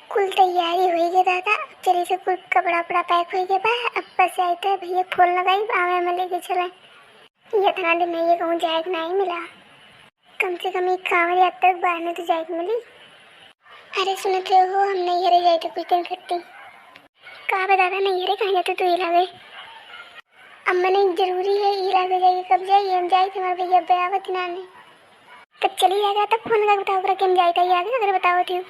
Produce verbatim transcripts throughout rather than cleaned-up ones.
कुल तैयारी होइ गए दादा, अब चली से कुल कपड़ा उपड़ा पैक होइ गए बा। अब बस जाइत है भैया फोन लगाई, आवे में लेके चले। ये इतना दिन नहीं है कहूँ जाए के नहीं मिला, कम से कम एक कांवर यात्रा के बहाने तो जाए के मिली। अरे सुनत रहे हो, हम नैहरे जाए थे कुछ दिन खत्ती। का बे दादा, नैहरे कहाँ जाते तू इलावे? अब मने जरूरी है इलावे जाइए, कब जाइए? हम जाए थे, हमारे भैया अब्बे आवत ही ना ने। तब चली जाएगा, तब फोन करके बताओ ओकरा कि हम जाए थे, आगे अगर बताओ थी।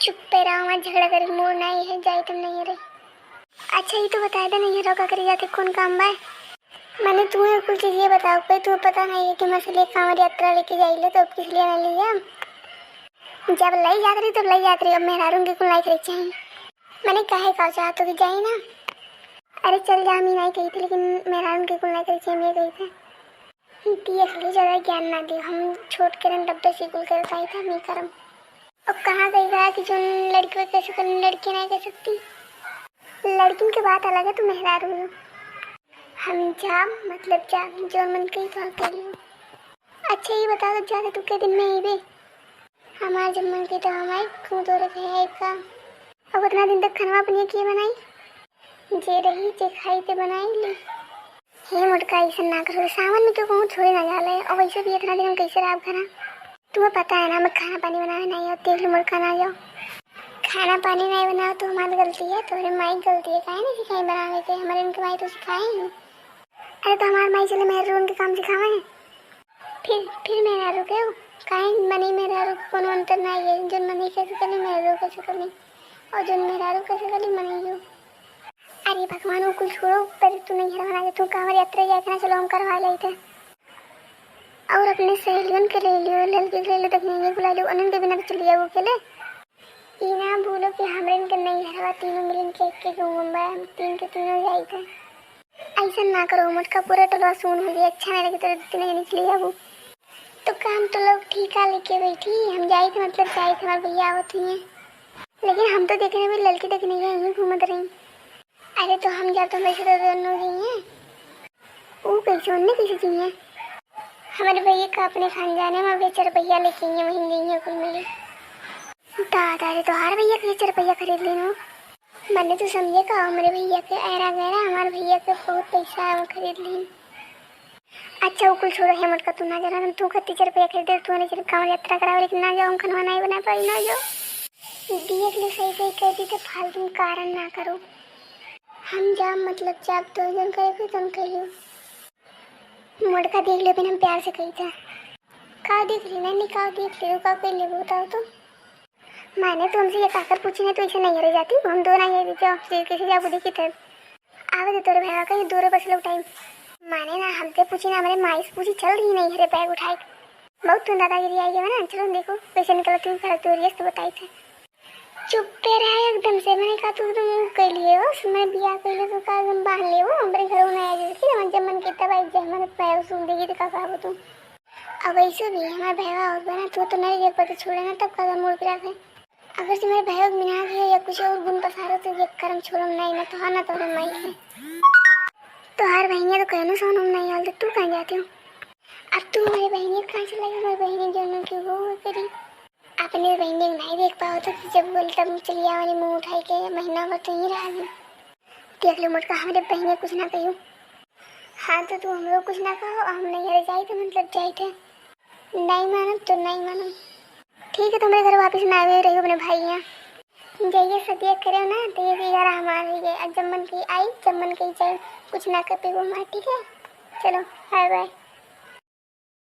चुप्पे रहो, हमार झगड़ा करे के मूड नहीं है, जाए तुम नैहरे। अच्छा, ये तो बता दे, नैहरे का करे जाते, कौन काम बा? मने तू ही कुल चीज ये बताओ, कोई तू पता नहीं है कि हमारे लिए कांवर यात्रा लेके जाइले, तो अब किस लिए ना लिए हम? जब लई जात रही, तब लई जात रही, अब मेहरारू के कुल नहीं करे चाहिए। मने काहे का चाहत हो कि जाई ना? अरे चल जा, हम ही नहीं कही थी, लेकिन मेहरारू के कुल नहीं करे चाहिए, हम ये कही थे। देख ली, ज्यादा ज्ञान ना दे, हम छोट के रन डब्बे से कुल करत आई था, हम ही करम। अब कहाँ गई रहा कि जोन लड़की कह सकती, लड़की नहीं कह सकती। लड़किन के बात अलग है, तू मेहरारू हो। हम जाम, मतलब जाम, जोन मन कही तो हम कही। अच्छा, ये बताओ, जब जाते तू के दिन में अइबे? हमार जब मन कही तो हम आई, तू तोरे कहे आई का? अब उतना दिन तक खाना अपने के बनाई? जे रही, जे खाई, ते बनाई ली। हे मोटका, ऐसा ना करो, सावन में क्यों कहूँ छोड़े ना जाले, और वैसे भी इतना दिन हम कैसे रह घरा? तुम्हें पता है ना, हमें खाना पानी बनावे नहीं आते, इसलिए मोटका ना जाओ। खाना पानी नहीं बनाओ तो हमारी गलती है, तुम्हारे माई की गलती है, काहे नहीं सिखाई बनावे के, हमारे उनके माई तो सिखाए ही। अरे तो हमारे माई चले मेहरारू के काम सिखावे हैं। फिर, फिर मेहरारू के हो, काहे मने मेहरारू के कोनो अंतर नहीं है, जोन मने कह सकली, मेहरारू कह सकली, और जोन मेहरारू कह सकली, मने हो। अरे भगवान, वो कुल छोड़ो, पर तू नहीं घर बना के तू कांवर यात्रा जाए के ना, चलो हम करवा लेते हैं। और अपने सहेलियन के ले लियो, ललकी के ले लियो, तक नहीं बुला लियो, उन्हन के बिना तो चली जाओ अकेले। ई ना भूलो कि हमरे इनके नहीं हरवा तीनों मिलन के एक एक रूम बा, हम तीन के तीनों जाई थे। ऐसा ना करो मोटका, पूरा टोलवा सुन हो जाए, अच्छा नहीं लगे तो तीनों जने चली जाबू। तो काम तो लोग ठीका लेके बैठी, हम जाई थे, मतलब जाई थे, हमारे भैया आवत हुई हैं। लेकिन हम तो देखे नहीं, ललकी देखे नहीं है, यहीं घूमत रही। अरे तो हम जाब तो वैसे तो दोनों गई हैं। ऊ कैसे, उनने कैसे चाहिए? हमारे भैया का अपने खानदान है, हमारे भैया चार पहिया लेके आई हैं, वहीं गई हैं कुल मिली। दादा रे, तोहार भैया के चार पहिया खरीद लेनो? मने तो समझे का हमारे भैया के ऐरा गैरा, हमारे भैया के बहुत पैसा है, वो खरीद ली। अच्छा, वो कुल छोड़ो, हे मोटका, तू ना जाना, तू खत्ती चार पहिया खरीदे, तू हमारे सिर्फ कांवर यात्रा करावे, लेकिन ना जाओ, हम खाना नहीं बना पाई, ना जाओ। देख ले, सही सही कह दी, तो फालतू में कारण ना करो। हम जाब, मतलब जाब, तो जन कहे कोई तुम कहियो। मोटका देख लो, बिना प्यार से कही था। का देख ली, नहीं, नहीं, का देख ली, का कर लेबो, बताओ तो। माने तुमसे ये काकर पूछी ना, तो ऐसे नहीं हरे जाती, हम दो नहीं है, जाओ, जे कैसे जाबो देखी तब। आवे दे तोरे भैया का, ये दूर बस लो टाइम। माने ना, हमसे पूछी ना, हमारे माई से पूछी, चल रही नहीं हरे बैग उठाए। बहुत तुम दादागिरी आई है ना, चलो देखो कैसे निकलती हूँ, खड़ा तू रियस तो बताई थे। चुप्पे रहे एकदम से, मैंने कहा तू तो मुंह कर लिए हो, मैं बियाह कर ले तो का एकदम बांध ले हो, हमरे घर में आ जाए कि जब मन कितना भाई जब मन पैर सुन देगी तो का कहबो तू। अब ऐसे भी हमारे भैया और बना, तू तो नहीं देख पाते, छोड़े ना, तब का मुड़ पिला थे। अगर से मेरे भैया को बिना दिया या कुछ और गुण पसारो तो ये कर्म छोड़ो नहीं, ना तो हाँ, ना तो माई है। तो हर बहनिया तो कहनो सोनो नहीं आल, तो तू कहाँ जाती हो? अब तू हमारी बहनी कहाँ चला गई? हमारी बहनी जो उन्होंने की वो करी। अपने बहनी को नहीं देख पाओ तो जब बोल तब चली आओ, मुंह उठाई के महीना भर तो यहीं रहा। देख लो मोटका, हमारे बहनी कुछ ना कहियो। हाँ, तो तू हमरो कुछ ना कहो, हम नहीं घर जाए थे, मतलब जाए थे। नहीं मानब तो नहीं मानब। ठीक है, तुम्हारे घर वापस ना आवे रहियो अपने भाई यहाँ। जाइए सदिया करो ना, तो ये ग्यारह हमारे ही है। अब जब मन की आई, जब मन की जाए, कुछ ना कर पेबो हमारे, ठीक है? चलो, बाय बाय।